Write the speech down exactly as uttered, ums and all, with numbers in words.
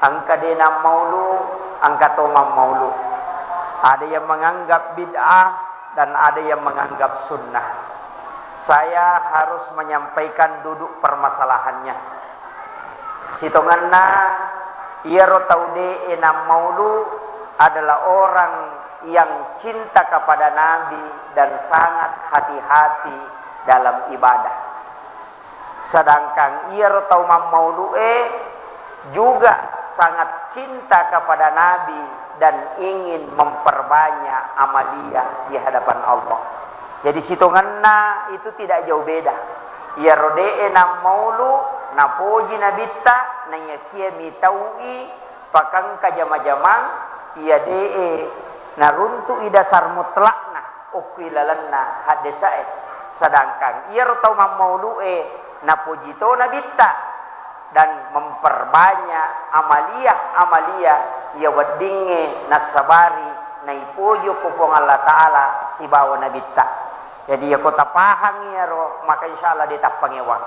Engka de nammaulu, engka to mammaulu. Ada yang menganggap bid'ah dan ada yang menganggap sunnah. Saya harus menyampaikan duduk permasalahannya. Sitongenna, iyaro tau de'e nammaulu adalah orang yang cinta kepada Nabi dan sangat hati-hati dalam ibadah. Sedangkan iyaro tau mammaulu'e juga sangat cinta kepada Nabi dan ingin memperbanyak amaliyah di hadapan Allah. Jadi, sitongenna itu tidak jauh beda. Iyaro de'e nammaulu, napoji Nabitta, naiyakiya mitau'i pakangka jama-jamang, iya de'e naruntu'i dasar mutlakna okko ilalenna haddesa'e. Sedangkan iyaro tau mammaulu'e napoji to Nabitta dan memperbanyak amaliyah-amaliyah iya weddingnge nassabari naipoji okko Puang Allah Ta'ala sibawa Nabitta. Jadi, iyako tapahang iyaro, maka insya Allah de tappangewang.